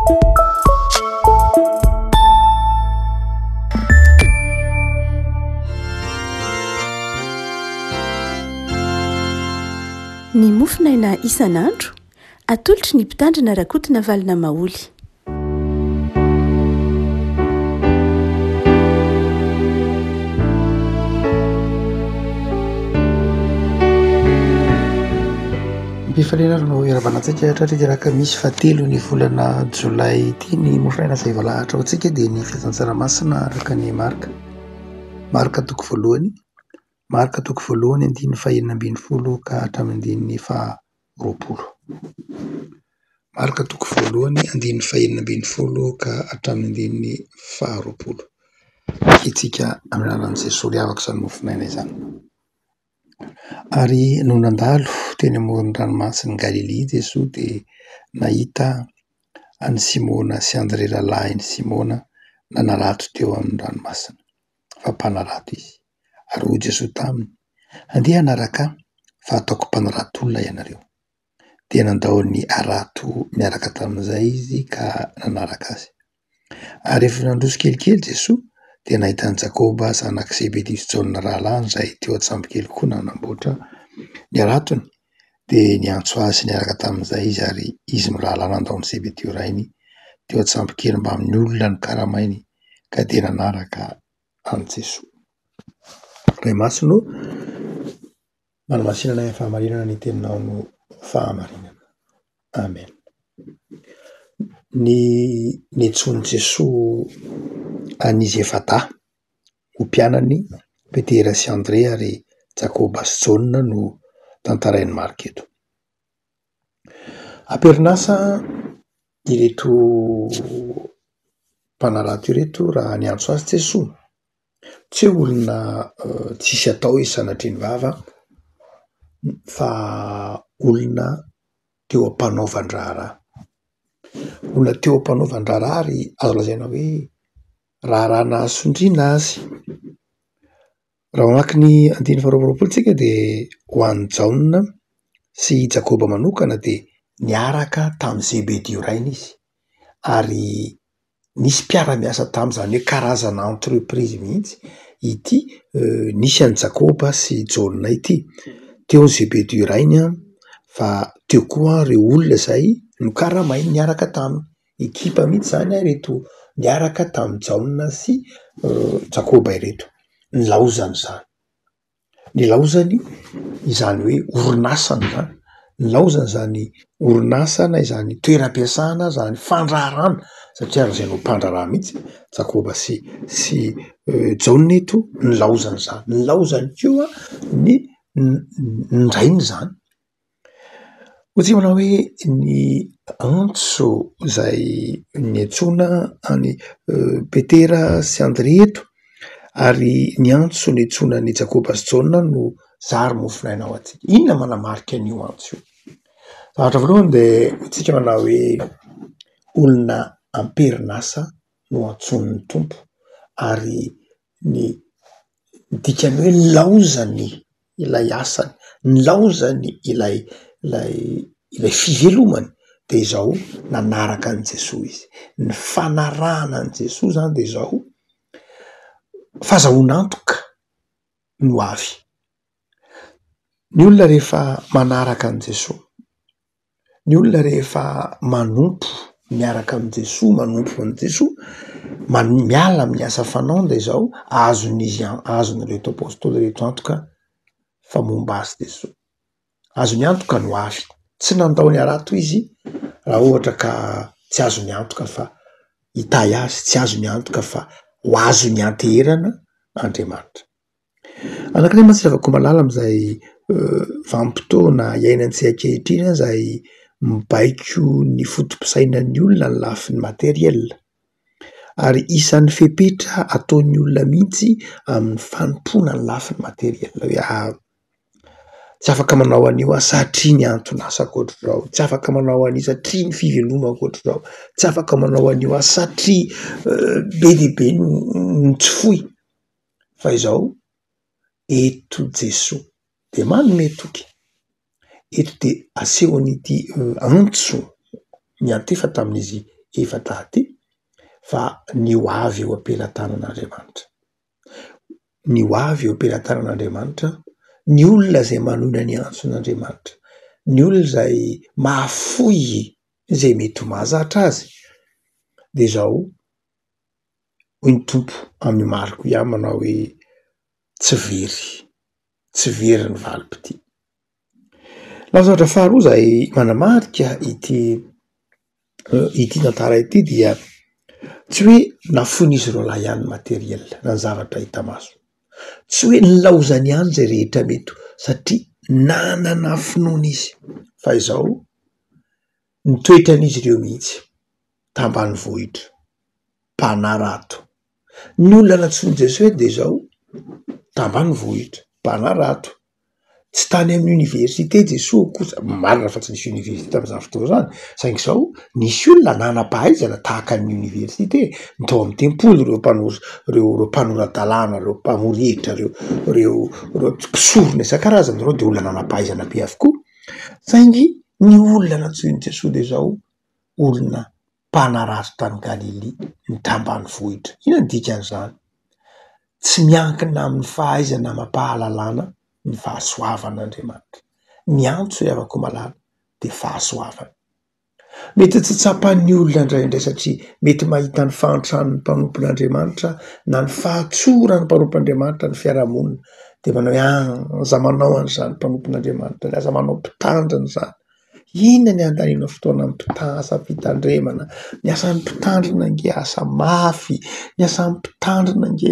Ny mofonaina isan'andro, atolotry ny Mpitandrina Rakotonavalona Maholy. Am-pifaliana ary no iarahabana antsika hatrany ity alakamisy fahatelo ny volana jolay ity. Ny mofonaina izay voalahatra ho antsika dia ny filazantsara masina araka ny Marka. Marka toko voalohany, Marka toko voalohany andininy fahenina ambin'ny folo ka hatramin'ny andininy faha 20. Marka toko voalohany andininy fahenina ambin'ny folo ka hatramin'ny andininy faharoapolo. Vakintsika amin'ny alalan'i Jesoa ry havako izany mofonaina izany. Ary nony nandalo teny amoron-dranomasin'i Galilia Jesoa dia nahita an'i Simona sy Andrea rahalahin'i Simona nanarato teo amin'ny ranomasina, fa mpanarato izy. Ary hoy Jesoa taminy, Andeha hanaraka Ahy, fa hataoko mpanarato olona ianareo. Dia nandao ny harato niaraka tamin'izay izy ka nanaraka Azy. Ary rehefa nandroso kelikely Jesoa, dia nahita an'i Jakoba zanak'i Zebedio sy Jaona rahalahiny izay teo an-tsambokely koa nanamboatra ny haratony, dia niantso azy niaraka tamin'izay izy, ary izy mirahalahy nandao an'i Zebedio rainy teo an-tsambokely mbamin'ny olona nokaramainy, ka dia nanaraka an'i Jesoa. Ray Masina ô, manamasina anay amin'ny fahamarinana ny teninao no fahamarinana. Amen. Ny niantsoan'i Jesoa an'izy efa-dahy ho mpianany, Petera sy Andrea ary Jakoba sy Jaona no tantarain'i Marka eto. Am-perinasa ireto mpanarato ireto raha niantso azy Jesoa. Tsy hoe olona tsisy atao izy sanatria ny vava fa olona teo am-panaovan-draharaha. Olona teo am-panaovan-draharaha ary azo lazaina hoe raharaha nahasondriana azy. Raha mamaky ny andininy faharoa amby roapolo tsika de ho an'i Jaona sy i Jakoba manokana dia niaraka tamin'i Zebedio rainy izy ary nisy mpiara-miasa taminy, izany hoe karazana entreprise mihitsy ity nisy an'i Jakoba sy Jaona ity. Teo ny Zebedio rainy an, fa teo koa ireo olona izay nokaramainy niaraka taminy. Ekipa mihitsy izany ireto niaraka tamin'i Jaona sy Jakoba ireto. Nilaozany izany, nilaozany izany hoe orinasany izany, nilaozany izany orinasa na izany toeram-piasana izany fandraharana satria azo lazaina ho mpandraharaha mihitsy Jakoba sy sy Jaona eto, nilaozany izany, nilaozany koa ny ny rainy izany. Hoy tsika manao hoe ny antso izay niantsoana an'i Petera sy Andrea eto ary ny antso niantsoana an'i Jakoba sy Jaona no zary mofonaina ho antsika. Inona manamarika an'io antso io? Zavatra voalohany dia hoy tsika manao hoe olona am-perinasa no antsoin'ny Tompo ary ny dikany hoe nilaozany ilay asany, nilaozany ilay ilay ilay fivelomany de izao nanaraka an'i Jesoa izy. Ny fanarahana an'i Jesoa zany de izao fazahoana antoka no avy. Ny olona rehefa manaraka an'i Jesoa, ny olona rehefa manompo miaraka amin'i Jesoa, manompo an'i Jesoa, miala amin'ny asa fanaony de izao azon'izy azon'ireto apôstôly ireto antoka fa momba azy Jesoa. Azony antoka ny ho avy, tsy nandao ny harato izy raha ohatra ka tsy azony antoka fa hitahy azy, tsy azony antoka fa ho azony ianteherana Andriamanitra. Anankiray mantsy Ravakomalala amin'izay vanim-potoana iainantsika ankehitriny izay mibaiko ny foto-pisainan'ny olona ny lafiny materiel ary isan'ny fepetra ataon'ny olona mihitsy amin'ny fanompoana ny lafiny materiel hoe tsy afaka manao an'io aho satria ny anton'asako ohatr'izao, tsy afaka manao an'io satria ny fivelomako ohatr'izao, tsy afaka manao an'io aho satria be dia be ny tsy foy. Fa izao, eto Jesoa dia manome toky, eto dia asehon'ity antso niantefa tamin'izy efa-dahy ity fa ny ho avy eo am-pelatanan'Andriamanitra. Ny ho avy eo am-pelatanan'Andriamanitra, ny olona izay manoina ny antson'Andriamanitra, ny olona izay mahafoy izay mety ho mahazatra azy dia izao hoy ny Tompo amin'i Marco ihany manao hoe tsy very, tsy very ny valim-pitia. Ny zavatra faharoa izay manamarika ity ity tantara ity dia tsy hoe nafoin'izy roalahy ihany ny materiel na ny zavatra hita maso, tsy hoe nilaozany ihany izay rehetra mety satria nanana finoana izy fa izao ny toetran'izy ireo mihitsy tambanivohitra, mpanarato. Ny olona nantsoin'i Jesoa eto dia izao, tambanivohitra, mpanarato. Tsy tany amin'ny oniversite Jesoa kosa, marina fa tsy nisy oniversite tamin'izany fotoana izany, saingy izao nisy olona nanam-pahaizana tahaka ny oniversite, ny tao amin'ny tempoly ireo mpanor- ireo ireo mpanora-dalàna, ireo mpamory hetra, ireo ireo ireo mpisorona isan-karazany ireo dia olona nanam-pahaizana be avokoa, saingy ny olona nantsoin'i Jesoa dia izao, olona mpanarato tany Galilia, ny tambanivohitra. Inona no dikan'izany? Tsy miankina amin'ny fahaizana amam-pahalalana ny fahasoavan'Andriamanitra. Ny antso ry havako malala dia fahasoavana. Mety tsy tsapan'ny olona indraindray satria mety mahita ny fahantran'ny mpanompon'Andriamanitra na ny fahatsoran'ny mpanompon'Andriamanitra ny fiarahamonina dia manao hoe ah, aza manao an'izany mpanompon'Andriamanitra, aza manao mpitandrina izany. Inona ny handaniana fotoana amin'ny mpitandro asa fitandremana? Ny asan'ny mpitandrina ange asa mafy, ny asan'ny mpitandrina ange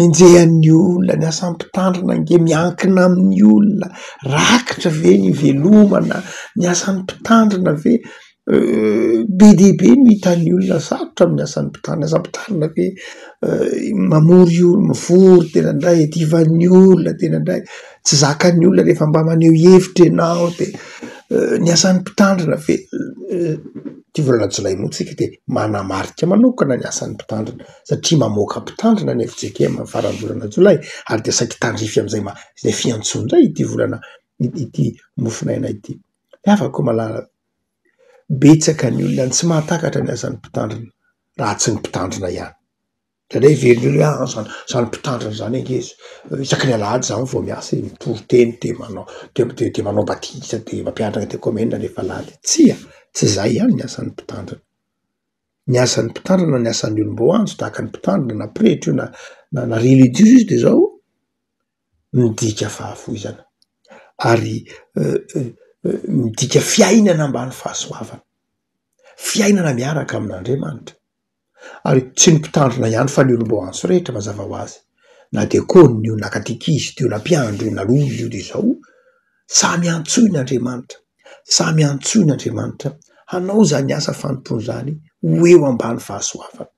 enjehan'ny olona, ny asan'ny mpitandrina ange miankina amin'ny olona, rakitra ve ny ivelomana, ny asan'ny mpitandrina ve be dia be no hitan'ny olona sarotra amin'ny asan'ny mpitandrina, ny asan'ny mpitandrina ve mamory olona, mivory tena indray, iadivan'ny olona tena indray. Tsy zakan'ny olona rehefa mba maneho hevitra ianao de ny asan'ny mpitandrina ve ity volana jolay moa tsika de manamarika manokana ny asan'ny mpitandrina satria mamoaka mpitandrina ny fjkm amin'ny faran'ny volana jolay ary de saiky tandrify amin'izay ma- izay fiantsoana indray ity volana ity mofonaina ity. Ny havako malala, betsaka ny olona tsy mahatakatra ny asan'ny mpitandrina raha tsy ny mpitandrina ihany. Indraindray heveriny hoe ah zany zany mpitandrina zany ange isaky ny alahady zany vao miasa e, mitory teny de manao de de de manao batisa de mampianatra katekomena rehefa alahady. Tsia, tsy zay ihany ny asan'ny mpitandrina. Ny asan'ny mpitandrina, ny asan'ny olom-boanjo tahaka ny mpitandrina na pretra io na na na relijiozy izy de zao, midika fahafoizana ary midika fiainana ambany fahasoavana, fiainana miaraka amin'Andriamanitra. Ary tsy ny mpitandrina ihany fa ny olom-boaantso rehetra mazava ho azy, na diakona io na katekista io na mpiandry io na loholona io dia izao, samy antsoin' Andriamanitra, samy antsoin' Andriamanitra hanao izany asa fanompoana izany ho eo ambany fahasoavana,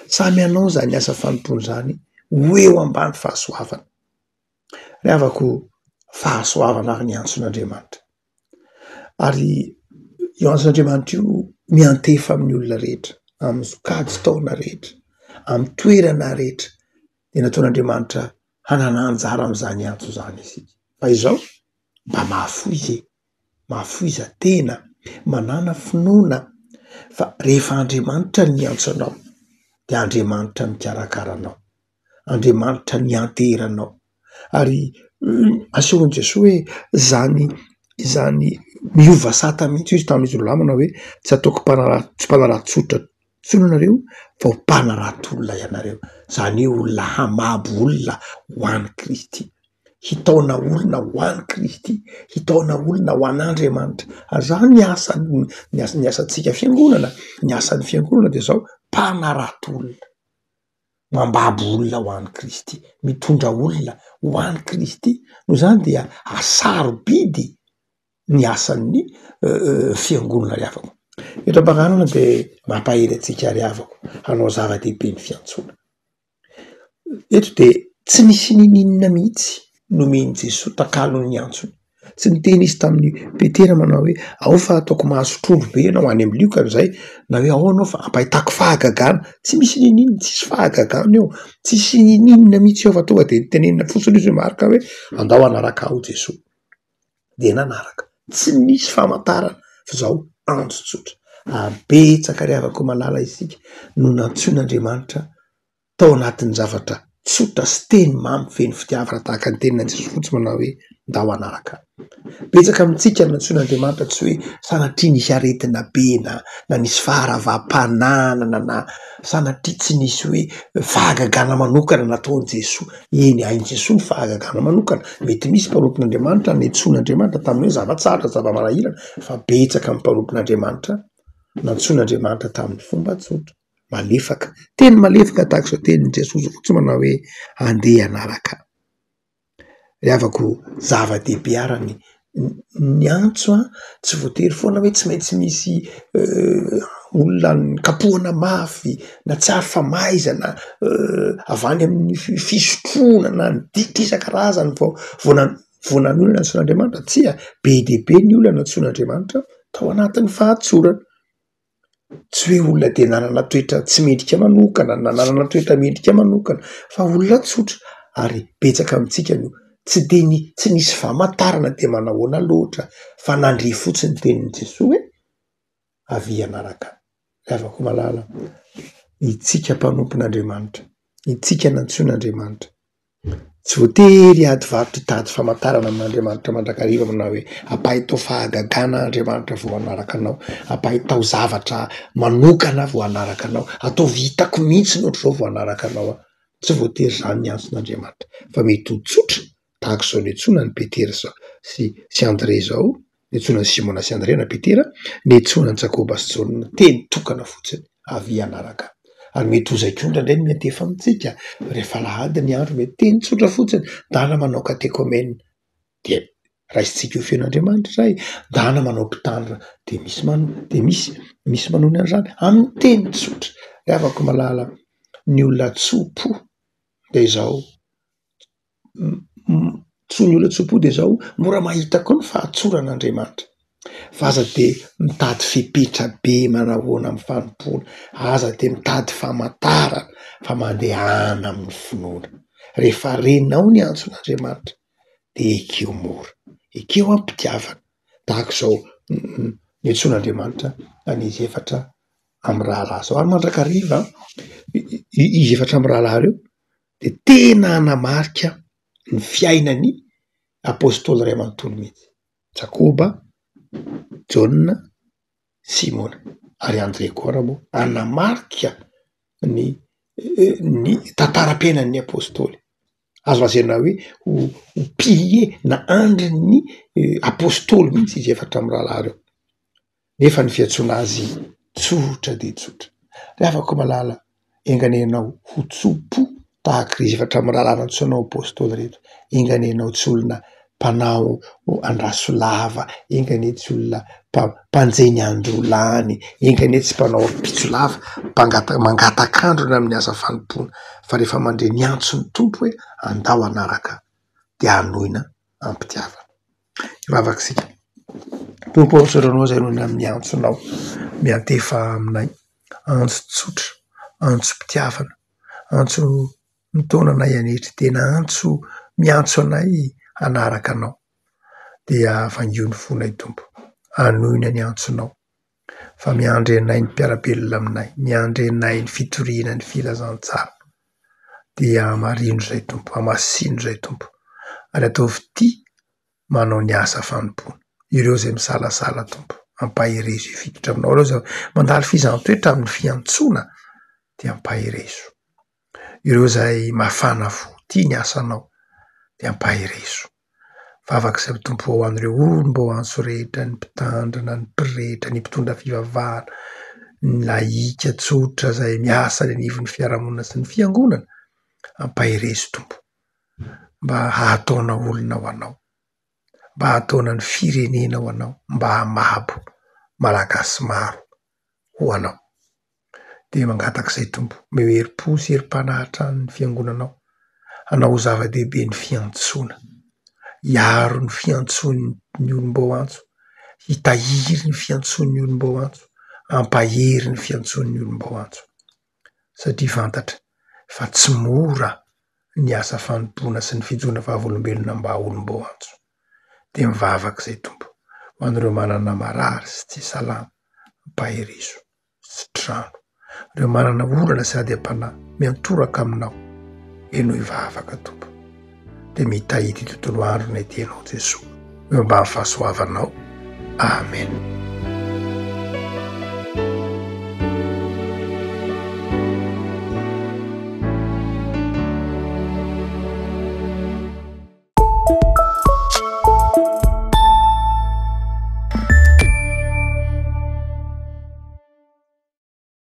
samy hanao izany asa fanompoana izany ho eo ambany fahasoavana. Ry havako, fahasoavana ary ny antson'Andriamanitra. Ary io antson'Andriamanitra io miantefa amin'ny olona rehetra, amin'ny sokajy taona rehetra, amin'ny toerana rehetra, dia nataon'Andriamanitra hanana anjara amin'izany antso izany isika. Fa izao, mba mahafoiza e, mahafoiza tena, manàna finoana fa rehefa Andriamanitra no miantso anao dia Andriamanitra mikarakara anao. Andriamanitra nianteheranao. Ary asehon'i Jesoa hoe zany izany miova sata mihitsy izy tamin'izy roa lahy manao hoe tsy ataoko mpanarato tsy mpanarato tsotra intsony ianareo fa ho mpanarato olona ianareo. Izany hoe olona hamabo olona ho an'i Kristy, hitaona olona ho an'i Kristy, hitaona olona ho an'Andriamanitra. Ary izany ny asan'ny ny asa ny asantsika fiangonana, ny asan'ny fiangonana dia izao mpanarato olona. mambabo olona ho an'i Kristy, mitondra olona ho an'i Kristy, noho izany dia hasarobidy ny asan'ny fiangonana ry havako. Eto am-pananana dia mampahery antsika ry havako hanao zava-dehibe ny fiantsoana. Eto dia tsy nisy ninininona mihitsy nomen'i Jesoa takalon'ny antsony. Tsy niteny izy tamin'i Petera manao hoe ao fa ataoko mahazo trondro be ianao any amin'ny liokany izay, na hoe ao ianao fa ampahitako fahagagana. Tsy misy ninininona, tsisy fahagagana eo, tsisy ninininona mihitsy eo fa tonga de nitenenina fotsiny izy hoe Marka hoe andao hanaraka ahy hoy Jesoa. De nanaraka, tsy nisy famantarana fa zao antso tsotra. Ary betsaka ry havako malala isika no nantsoin'Andriamanitra tao anatin'ny zavatra tsotra sy teny mamy feno fitiavana tahaka ny tenin'i Jesosy fotsiny manao hoe ndao hanaraka. Betsaka amintsika no nantsoin'Andriamanitra tsy hoe sanatria nisy aretina be na na nisy faharavam-pananana na sanatria tsy nisy hoe fahagagana manokana nataon'i Jesoa. Eny, hain'i Jesoa ny fahagagana manokana. Mety misy mpanompon'Andriamanitra niantsoan'Andriamanitra tamin'ny hoe zava-tsarotra, zava-manahirana fa betsaka amin'ny mpanompon'Andriamanitra nantsoin'Andriamanitra tamin'ny fomba tsotra. Malefaka, teny malefaka tahaka izao tenin'i Jesoa izao fotsiny manao hoe andeha hanaraka. Ry havako, zava-dehibe ara ny ny antso an, tsy voatery foana hoe tsy maintsy misy olona kapohana mafy na tsy ary famaizana avy any amin'ny fisotroana na ny ditra isan-karazany vao vao na- vao nanohy ny nantsoin'Andriamanitra, tsia, be dia be ny olona nantsoin'Andriamanitra tao anatin'ny fahatsorana. Tsy hoe olona dia nanana toetra tsy mendrika manokana na nanana toetra mendrika manokana fa olona tsotra ary betsaka amintsika no tsy dia ny tsy nisy famantarana dia manahoana loatra fa nandre fotsiny ny tenin'i Jesoa hoe avia hanaraka ahy. Ry havako malala, itsika mpanompon'Andriamanitra, itsika nantsoin'Andriamanitra. Tsy voatery hiady varotra hitady famantarana amin'Andriamanitra mandrakariva manao hoe ampahitao fahagagana Andriamanitra vao hanaraka anao, ampahitao zavatra manokana aho vao hanaraka anao, ataovy hitako mihitsy ny ohatr'izao vao hanaraka anao aho. Tsy voatery izany ny antson'Andriamanitra fa mety ho tsotra tahaka izao niantsoana an'i Petera izao sy sy Andrea izao. Niantsoana an'i Simona sy Andrea na Petera, niantsoana an'i Jakoba sy Jaona, teny tokana fotsiny, avia hanaraka. Ary mety ho izay koa indraindray no miantefa amintsika, rehefa alahady ny andro, mety teny tsotra fotsiny, ndana manao katekomena, dia raisintsika ho feon'Andriamanitra izay, ndana manao mpitandrina, dia misy man- dia misy misy manohy an'izany amin'ny teny tsotra. Ry havako malala, ny olona tso-po dia izao. Tsy ny olona tso-po dia izao, mora mahita koa ny fahatsoran'Andriamanitra. Fa aza dia mitady fepetra be manahoana amin'ny fanompoana, aza dia mitady famantarana fa mandehana amin'ny finoana. Rehefa renao ny antson'Andriamanitra dia ekeo mora, ekeo am-pitiavana tahaka izao niantsoan'Andriamanitra an'izy efatra amin'ny rahalahy izao. Ary mandrakariva izy efatra amin'ny rahalahy ireo dia tena hanamarika ny fiainan'ny apostoly iray manontolo mihitsy, Jakoba, Jaona, Simona ary Andrea koa ara moa, hanamarika ny ny tantaram-piainan'ny apostoly. Azo lazaina hoe ho ho pilier na andrin'ny apostoly mihitsy izy efatra mirahalahy ireo. Nefa ny fiantsoana azy tsotra dia tsotra. Ry havako malala, enga anie ianao ho tso-po tahaka izy efatra mirahalahy nantsoinao apostoly ireto. Enga anie ianao tsy olona mpanao andraso lava, enga anie tsy olona mpanjehy ny andro lany, enga anie tsy mpanao ampitso lava, mpangata- mangatak'andro ny amin'ny asa fanompoana, fa rehefa mandre ny antson'ny Tompo hoe andao hanaraka dia hanoina am-pitiavana. Hivavaka isika. Tompo ô, misaotra Anao izay noho ny amin'ny antsonao miantefa aminay. Antso tsotra, antsom-pitiavana, antso mitaona anay hanetry tena, antso miantso anay hanaraka Anao. Dia vangio ny fonay Tompo, hanoina ny antsonao fa miandry anay ny mpiara-belona aminay, miandry anay ny fitoriana ny filazantsara. Dia hamarino izay Tompo, hamasino izay Tompo, ary ataovy tia manao ny asa fanompoana. Ireo izay misalasala Tompo, ampaherezo hifikitra aminao. Ireo izay mandalo fizahan-toetra amin'ny fiantsoana dia ampaherezo. Ireo izay mafana fo tia ny asanao dia ampaherezo. Vavaka izay Tompo ho an'ireo olom-boantso rehetra, ny mpitandrina, ny pretra, ny mpitondra fivavahana, ny lahika tsotra izay miasa any anivon'ny fiarahamonina sy ny fiangonana. Ampaherezo Tompo mba hahataona olona ho anao, mba hahataona ny firenena ho anao, mba hamabo Malagasy maro ho anao. Dia mangataka izay Tompo, omeo herim-po sy herim-panahy hatrany ny fiangonanao, hanao ho zava-dehibe ny fiantsoana, hiaro ny fiantsoan'ny olom-boantso, hitahiry ny fiantsoan'ny olom-boantso, hampahery ny fiantsoan'ny olom-boantso. Satria fantatra fa tsy mora ny asa fanompoana sy ny fijoroana vavolombelona mba olom-boantso. Dia mivavaka izay Tompo, ho an'ireo manana marary sy tsy salama. Ampaherezo, sitrano ireo manana olana sy ady am-panahy miantoraka aminao. Henoy vavaka Tompo. Dia mitahy ity tontolo andro ny ety Ianao Jesoa. Eo ambany fahasoavanao. Amen.